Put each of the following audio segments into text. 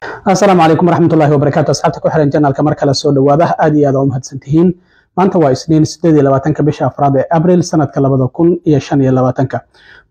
Asalaamu calaykum waraxmatullahi wabarakaatu. Asxaabta ku xiran channelka, mar kale soo dhawaada. Aad iyo aad aa u mahadsantihiin. Maanta waa Isniin, 28-ka bisha afraad ee Abril, sanadka 2025-ka.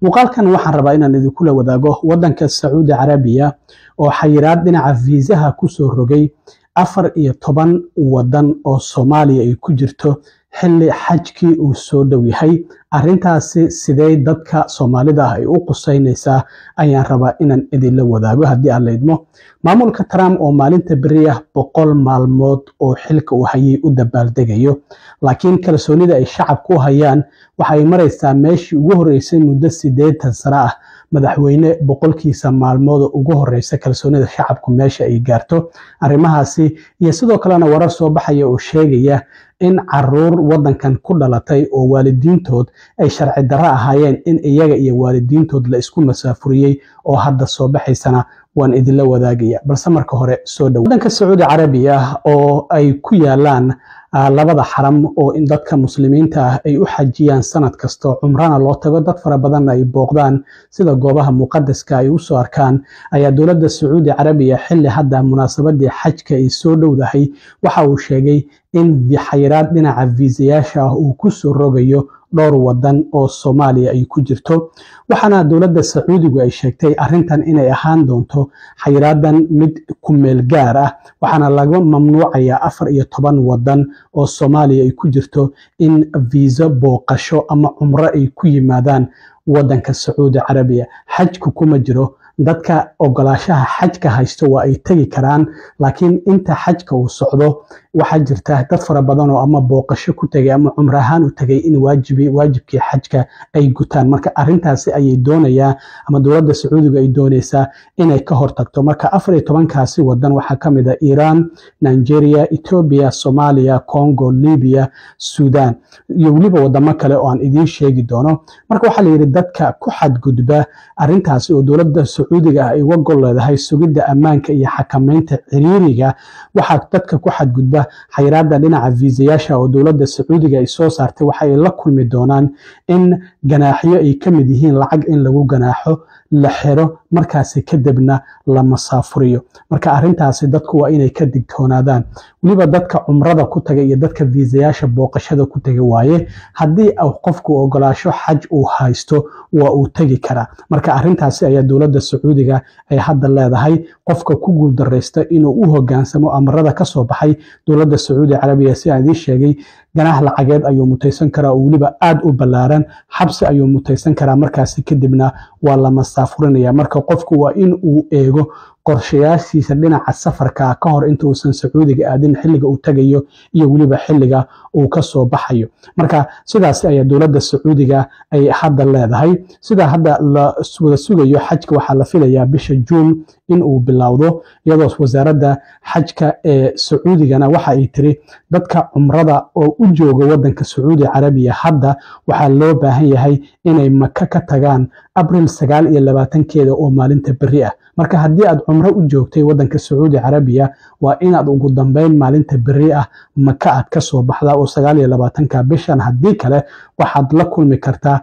Muuqaalkan waxaan rabaa inaan idinkula wadaago wadanka Sacuudi Carabiya oo xayiraad dhinaca viisaha kusoo rogay 14 wadan oo Soomaaliya ay ku jirto, xilli xajkii uu soo dhow yahay. Arrintaasi sidee dadka Soomaalida ah ay u quseynaysaa ayaan rabaa inaan idinla wadaago, haddii aan la idmo. Maamulka Trump oo maalinta beri ah 100 maalmood oo xilka uu hayay u dabaaldegayo, laakiin kalsoonida ay shacabku u hayaan waxay maraysaa meeshii ugu horreysay muddo 80 sano ah. Madaxweyne 100-kiisa maalmood ugu horeysa kalsoonida shacabku meesha ay gaarto. Arrimahaasi iyo sidoo kalena warar soo baxaya oo sheegaya in caruur wadankan ku dhalatay oo waalidiintood ay sharci darro ahaayeen in iyaga iyo waalidiintood la isku masaafuriyey oo hadda soo baxaysana waan idinla wadaagaya, balse marka hore soo dhow. Wadanka Sacuudi Carabiya oo ay ku yaalaan labada xaram oo in dadka Muslimiinta ah ay u xajiyaan sanad kasta, cumrana loo tago, dad fara badanna ay booqdaan sida goobaha muqadaska ay usoo arkaan, ayaa dowladda Sacuudi Carabiya, xilli hadda munaasabadii xajka ay soo dhowdahay, waxa uu sheegay in xayiraad dhinaca viisayaasha ah uu kusoo rogayo dhowr wadan oo Soomaaliya ay ku jirto. Waxaana dowladda Sacuudigu ay sheegtay arrintan inay ahaan doonto xayiraadan mid ku meel gaar ah, waxaana laga mamnuucayaa 14 wadan oo Soomaaliya ay ku jirto in viiso booqasho ama cumro ay ku yimaadaan wadanka Sacuudi Carabiya. Xajku kuma jiro. Dadka ogolaashaha xajka haysto waa ay tegi karaan, laakiin inta xajka uu socdo waxaa jirta dad fara badan oo ama booqasho ku tegay ama cumro ahaan u tegay in waajibkii xajka ay gutaan. Marka arrintaasi ayay doonayaa ama dowladda Sacuudiga ay doonaysaa inay ka hortagto. Marka 14-kaasi wadan waxaa ka mid ah Iiraan, Nigeria, Ethiopia, Soomaaliya, Congo, Libya, Sudan iyo weliba wadamo kale oo aan idiin sheegi doono. Marka waxaa la yidhi dadka ku xadgudba arrintaasi oo dowladda Sacuudiga ah ay uga gol leedahay sugidda ammaanka iyo xakameynta ciriiriga, waxaa dadka ku xadgudba xayiraada dhinaca viisayaasha oo dowladda Sacuudiga ay soo saartay waxa ay la kulmi doonaan in ganaaxyo ay ka mid yihiin lacag in lagu ganaaxo, la xiro, markaasi kadibna la masaafuriyo. Marka arrintaasi dadku waa inay ka digtoonaadaan, weliba dadka cumrada ku taga iyo dadka viisayaasha booqashada ku taga waaye. Haddii qofku ogolaasho xaj uu haysto, waa uu tegi karaa. Marka arrintaasi ayaa dowladda Sacuudiga ay hadda leedahay qofka ku guuldaraysta inuu u hogaansamo amarada ka soo baxay dowladda Sacuudi Carabiya, si aan idiin sheegay, ganaax lacageed ayuu mutaysan karaa oo weliba aad u ballaaran, xabsi ayuu mutaysan karaa, markaasi kadibna waa la masaafurinaya. Marka qofku waa in uu eego qorshayaashiisa dhinaca safarka ka hor inta uusan Sacuudiga aadin, xilliga uu tagayo iyo weliba xilliga uu ka soo baxayo. Marka sidaas ayaa dowladda Sacuudiga ay hadda leedahay. Sida hadda la wada sugayo, xajka waxaa la filayaa bisha Juun in uu bilowdo, iyadoo wasaaradda xajka ee Sacuudigana waxa ay tiri dadka cumrada oo u jooga wadanka Sacuudi Carabiya hadda waxaa loo baahan yahay inay Maka ka tagaan Abril 29-keeda oo maalinta berri ah. Marka haddii aad cumro u joogtay wadanka Sacuudi Carabiya, waa inaad ugu dambeyn maalinta berri ah Maka aad ka soo baxdaa oo 29-ka bishan. Haddii kale waxaad la kulmi kartaa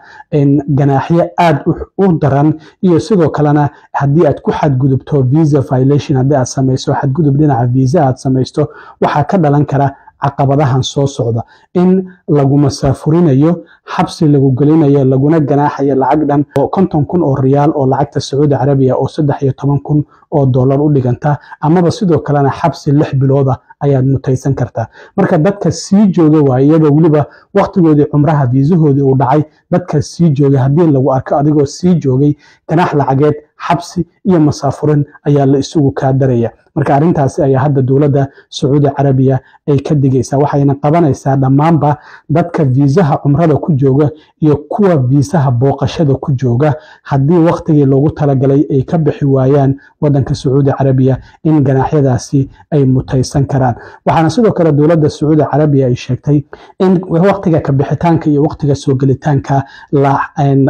ganaaxyo aad u daran, iyo sidoo kalena haddii aad ku xadgudubto visa violation, haddii aad samayso xadgudub dhinaca visa aad samaysto, waxaa ka dhalan kara caqabadahan soo socda: in lagu masaafurinayo, xabsi lagu gelinayo, laguna ganaaxayo lacag dhan oo 50,000 oo riyaal oo lacagta Sacuudi Carabiya oo 13,000 oo dollar u dhiganta, amaba sidoo kalena xabsi 6 bilooda ayaad mutaysan kartaa. Marka dadka sii jooga waaye, iyadoo weliba waqtigoodii cumraha viisahoodii uu dhacay, dadka sii jooga haddii lagu arko adigoo sii joogay, ganaax lacageed, xabsi iyo masaafurin ayaa la isugu kaa daraya. Marka arrintaasi ayaa hadda dowladda Sacuudi Carabiya ay ka digaysaa, waxayna qabanaysaa dhammaanba dadka viisaha cumrada ku jooga iyo kuwa viisaha booqashada ku jooga. Haddii waqtigii loogu talagalay ay ka bixi waayaan wadanka Sacuudi Carabiya, in ganaaxyadaasi ay mutaysan karaan. Waxaana sidoo kale dowladda Sacuudi Carabiya ay sheegtay in waqtiga ka bixitaanka iyo waqtiga soo gelitaanka la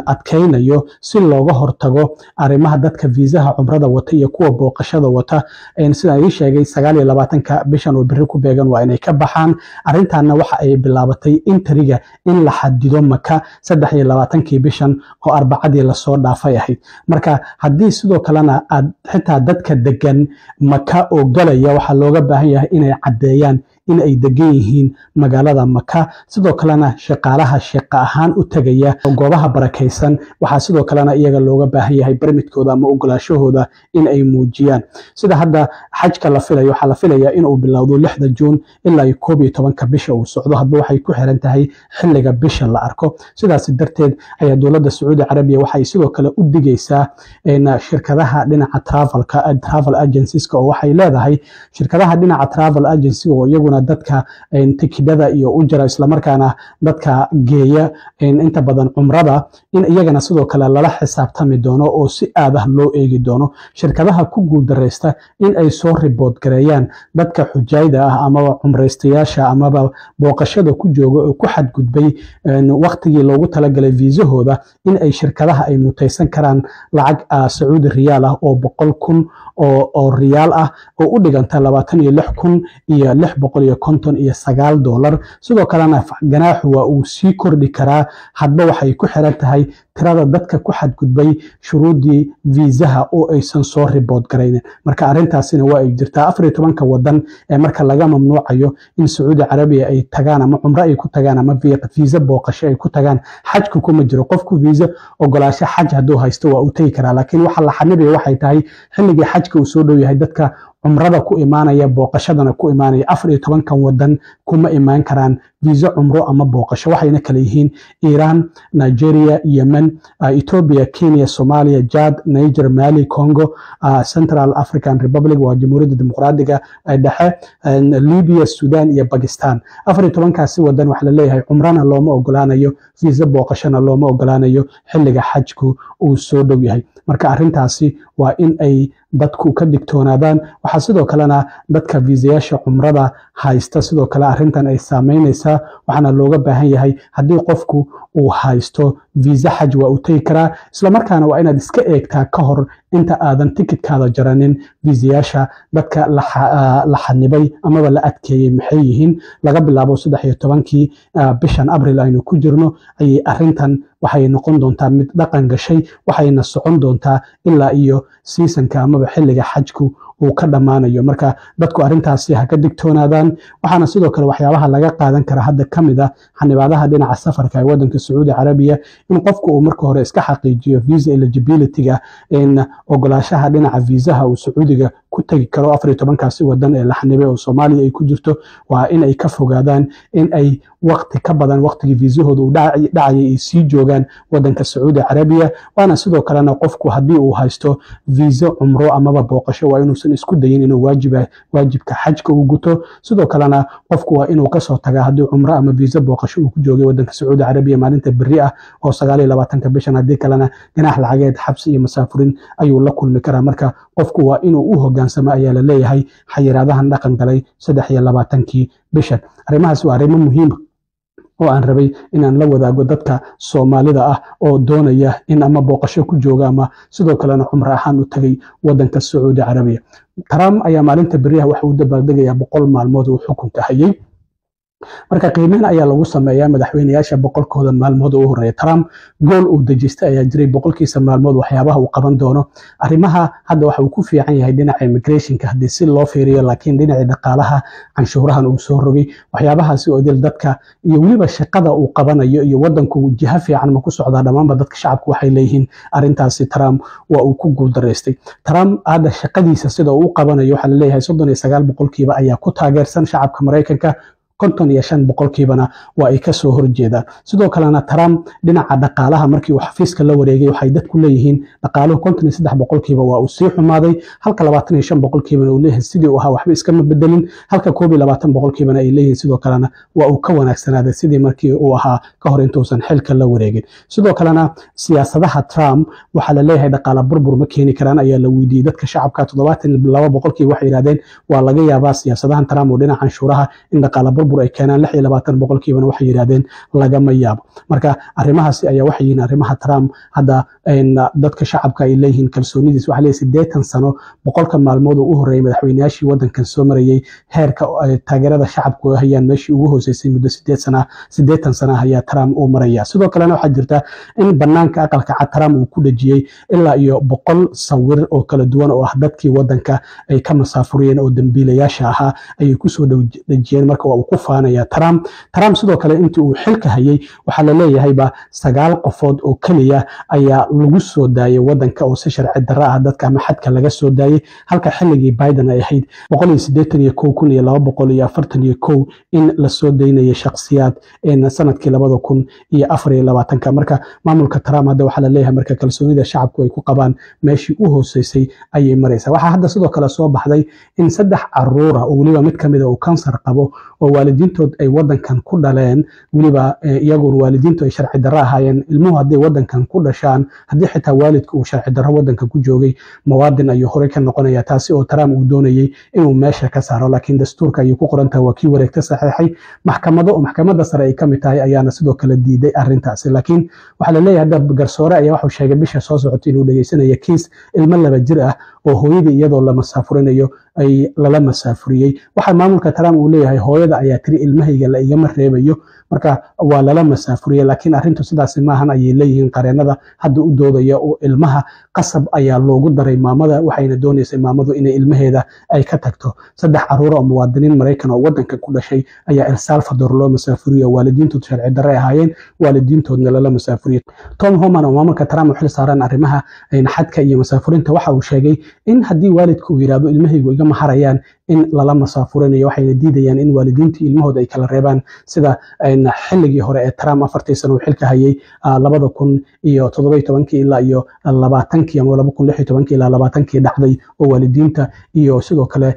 adkaynayo si looga hortago arrimaha. Dadka viisaha cumrada wata iyo kuwa booqashada wata, sidaan idiin sheegay, 29-ka bishan oo berri ku beegan waa inay ka baxaan. Arrintaana waxa ay bilaabatay entry-ga in la xadido Maka 23-kii bishan oo Arbacadii lasoo dhaafay ahayd. Marka haddii sidoo kalena aad xitaa dadka degan Maka oo galaya, waxaa looga baahan yahay inay caddeeyaan in ay degan yihiin magaalada Maka. Sidoo kalena shaqaalaha shaqo ahaan u tegaya goobaha barakaysan, waxaa sidoo kalena iyaga looga baahan yahay permit-kooda ama ogolaashahooda in ay muujiyaan. Sida hadda xajka la filayo, waxaa la filayaa inuu bilowdo 6-da Juun ilaa iyo 11-ka bisha uu socdo, hadba waxay ku xiran tahay xilliga bisha la arko. Sidaas darteed ayaa dowladda Sacuudi Carabiya waxay sidoo kale u digaysaa shirkadaha dhinaca travel-ka, travel agencies-ka, oo waxay leedahay shirkadaha dhinaca travel agency oo iyaguna dadka tikidhada iyo u jira, islamarkaana dadka geeya inta badan cumrada, in iyagana sidoo kale lala xisaabtami doono oo si aad ah loo eegi doono shirkadaha ku guuldareysta in ay soo report gareeyaan dadka xujaayda ah amaba cumraystayaasha amaba booqashada ku jooga oo ku xadgudbay waqtigii loogu talagalay viisahooda, in ay shirkadaha ay mutaysan karaan lacag Sacuudi riyaal ah oo 100,000 oo riyaal ah oo u dhiganta $26,659. Sidoo kalena ganaaxu waa uu sii kordhi karaa, hadba waxay ku xiran tahay tirada dadka ku xadgudbay shuruuddii viisaha oo aysan soo report garaynin. Marka arrintaasina waa ay jirtaa. 14-ka wadan ee marka laga mamnuucayo in Sacuudi Carabiya ay tagaan ama cumro ay ku tagaan ama viisa booqasho ay ku tagaan, xajku kuma jiro. Qofku viisa ogolaasho xaj hadduu haysto waa uu tegi karaa, laakiin waxa la xanibaya waxay tahay xilligii xajka uu soo dhow yahay, dadka cumrada ku imaanaya, booqashadana ku imaanaya, 14-kan wadan kuma imaan karaan viisa cumro ama booqasho, waxayna kala yihiin Iran, Nigeria, Yemen, Ethiopia, Kenya, Somalia, Jad, Niger, Mali, Congo, Central African Republic, waa Jamhuuriyadda Dimuqraadiga Dhexe, Libya, Sudan iyo Pakistan. 14-kaasi wadan waxaa laleeyahay cumrana looma ogolaanayo, viisa booqashona looma ogolaanayo xilliga xajku uu soo dhow yahay. Marka arrintaasi waa in ay dadku ka digtoonaadaan. Waxaa sidoo kalena dadka viisayaasha cumrada haysta sidoo kale arrintan ay saameynaysaa, waxaana looga baahan yahay haddii qofku uu haysto viisa xaj waa uu tegi karaa, islamarkaana waa inaad iska eegtaa ka hor inta aadan tikidkaada jaranin viisayaasha dadka la xanibay amaba la adkeeyey maxay yihiin. Laga bilaabo 13-kii bishan Abril aynu ku jirno ayay arrintan waxay noqon doontaa mid dhaqan gashay, waxayna socon doontaa ilaa iyo season-ka amaba xilliga xajku uu ka dhammaanayo. Marka dadku arrintaasi ha ka digtoonaadaan. Waxaana sidoo kale waxyaabaha laga qaadan kara hadda ka mid ah xanibaadaha dhinaca safarka ee wadanka Sacuudi Carabiya in qofku uu marka hore iska xaqiijiyo visa eligibility-ga, in ogolaashaha dhinaca viisaha uu Sacuudiga ku tegi karo. 14-kaasi wadan ee la xanibay oo Soomaaliya ay ku jirto waa in ay ka fogaadaan in ay waqti ka badan waqtigii viisahooda uu dhacayay ay sii joogaan wadanka Sacuudi Carabiya. Waana sidoo kalena qofku haddii uu haysto viisa cumro amaba booqasho waa inuusan isku dayin inuu waajibka xajka uu guto. Sidoo kalena qofku waa inuu kasoo tagaa haddii cumro ama viisa booqasho uu ku joogay wadanka Sacuudi Carabiya maalinta berri ah oo 29-ka bishan. Haddii kalena ganaax lacageed, xabsi iyo masaafurin ayuu la kulmi karaa. Marka qofku waa inuu u hogaansamo ayaa la leeyahay xayiraadahan dhaqan galay 23-kii bishan. Arrimahaas waa arrimo muhiim oo aan rabay inaan la wadaago dadka Soomaalida ah oo doonaya in ama booqasho ku jooga ama sidoo kalena cumro ahaan u tagay wadanka Sacuudi Carabiya. Trump ayaa maalinta beriyaha waxa uu dabaaldegayaa 100 maalmood uu xukunka hayay. Marka qiimeyn ayaa lagu sameeyaa madaxweyneyaasha 100-kooda maalmood u horeeya. Trump goal uu dejistay ayaa jiray, 100-kiisa maalmood waxyaabaha uu qaban doono. Arrimaha hadda waxa uu ku fiican yahay dhinaca immigration-ka haddii si loo fiiriyo, laakiin dhinaca dhaqaalaha, canshuurahan uu soo rogay, waxyaabahaasi oo idil dadka iyo weliba shaqada uu qabanayo iyo wadanku jiha fiican ma ku socdaa, dhammaanba dadka shacabku waxay leeyihiin arrintaasi Trump waa uu ku guuldaraystay. Trump hadda shaqadiisa sida uu u qabanayo waxaa la leeyahay 39% ayaa ku taageersan shacabka Maraykanka, 55%-na waa ay kasoo horjeedaan. Sidoo kalena Trump dhinaca dhaqaalaha markii uu xafiiska la wareegay, waxay dadku leeyihiin dhaqaaluhu 53% waa uu sii xumaaday, halka 25%-na uu leeyahay sidii uu ahaa, waxba iskama bedelin, halka 21%-na ay leeyihiin sidoo kalena waa uu ka wanaagsanaaday sidii markii uu ahaa ka hor intuusan xilka la wareegin. Sidoo kalena siyaasadaha Trump waxaa la leeyahay dhaqaala burbur ma keeni karaan ayaa la weydiiyey dadka shacabka. 72% waxay yidhahdeen waa laga yaabaa siyaasadahan Trump oo dhinaca canshuuraha in dhaqaala burbur burbur ay keenaan. 26% waxay yidhahdeen lagama yaabo. Marka arrimahaasi ayaa waxay yihiin arrimaha Trump hadda dadka shacabka ay leeyihiin kalsoonidiis. Waxaa leeyahay 80 sano 100-ka maalmood oo u horreeyay madaxweynayaashii waddankan soo marayay, heerka taageerada shacabku ay hayaan meeshii ugu hooseysay muddo 8 sana, 80 sana ayaa Trump uu maraya. Sidoo kalena waxaa jirta in banaanka Aqalka Cad Trump uu ku dhejiyey ilaa iyo 100 sawir oo kala duwan oo ah dadkii waddanka ay ka masaafuriyeen oo dambiilayaasha ahaa ayay kusoo dhejiyeen. Marka waa uu ku faanaya Trump. Trump sidoo kale intii uu xilka hayay waxaa la leeyahayba sagaal qofood oo keliya ayaa lagu soo daayay waddanka oo si sharci darro ah dadka ama xadka laga soo daayay, halka xilligii Biden ay ahayd 181,241 in lasoo daynayay shakhsiyaad sanadkii 2024-ka. Marka maamulka Trump hadda waxaa la leeyahay marka kalsoonida shacabku ay ku qabaan meeshii u hooseysay ayay maraysaa. Waxaa hadda sidoo kale soo baxday in saddex caruura oo weliba mid kamid a uu kansar qabo oo waalidiintood ay wadankan ku dhaleen, weliba iyaguna waalidiintu ay sharci darro ahaayeen. Ilmuhu hadday wadankan ku dhashaan, haddii xitaa waalidku uu sharci darro wadanka ku joogay, muwaadin ayuu horey ka noqonaya, taasi oo Trump uu doonayay inuu meesha ka saaro, laakiin dastuurka ayay ku qoran tahay. Waa kii wareegta saxiixay. Maxkamado oo Maxkamadda Sare ay ka mid tahay ayaana sidoo kale diiday arrintaasi. Laakiin waxaa la leeyahay hadda garsoore ayaa waxuu sheegay bisha soo socota inuu dhegeysanayo kiis ilmo 2 jir ah oo hooyadii iyadoo la masaafurinayo ay lala masaafuriyey. Waxaa maamulka Trump uu leeyahay hooyada ayaa tiri ilmahayga la igama reebayo, marka waa lala masaafuriyey. Laakiin arrintu sidaasi maahan ayay leeyihiin qareenada hadda u doodaya, oo ilmaha qasab ayaa loogu daray maamada, waxayna doonaysay maamadu inay ilmaheeda ay ka tagto. Saddex caruura oo muwaadiniin Maraykan oo wadanka ku dhashay ayaa El Salvador loo masaafuriyey oo waalidiintood sharci darre ahaayeen, waalidiintoodna lala masaafuriyey. Tom Homan oo maamulka Trump u xil saaran arrimaha xadka iyo masaafurinta waxa uu sheegay in haddii waalidku uu yidhaahdo ilmahaygu igama harayaan, in lala masaafurinayo. Waxayna diidayaan in waalidiintii ilmahooda ay kala reebaan, sida xilligii hore ee Trump 4-tii sano uu xilka hayay, 2017-kii ilaa iyo 20-kii ama 2016-kii ilaa 20-kii dhacday, oo waalidiinta iyo sidoo kale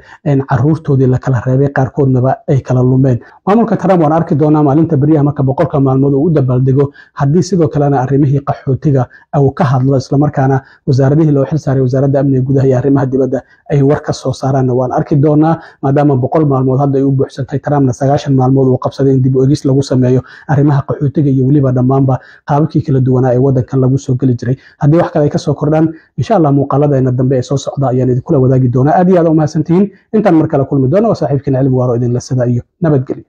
caruurtoodii la kala reebay, qaarkoodnaba ay kala lumeen. Maamulka Trump waan arki doonaa maalinta beryaha marka 100-ka maalmood uu u dabaaldego, haddii sidoo kalena arrimihii qaxootiga uu ka hadlo, islamarkaana wasaaradihii loo xil saaray, Wasaaradda Amniga Gudaha iyo Arrimaha Dibadda, ay war ka soo saaraanna waan arki doonaa, maadaama 100 maalmood hadda ay u buuxsantay, Trumpna 90 maalmood uu qabsaday in dib u egis lagu sameeyo arrimaha qaxootiga iyo weliba dhammaanba qaababkii kala duwanaa ee wadankan lagu soo geli jiray. Haddii wax kale ay kasoo kordhaan, insha Allah muuqaaladeena dambe ee soo socda ayaan idinkula wadaagi doonaa. Aad iyo aad u mahadsantihiin. Intaan mar kale kulmi doono, waa saaxiibkiin Cilmi Waaro idinla sida iyo nabadgelyo.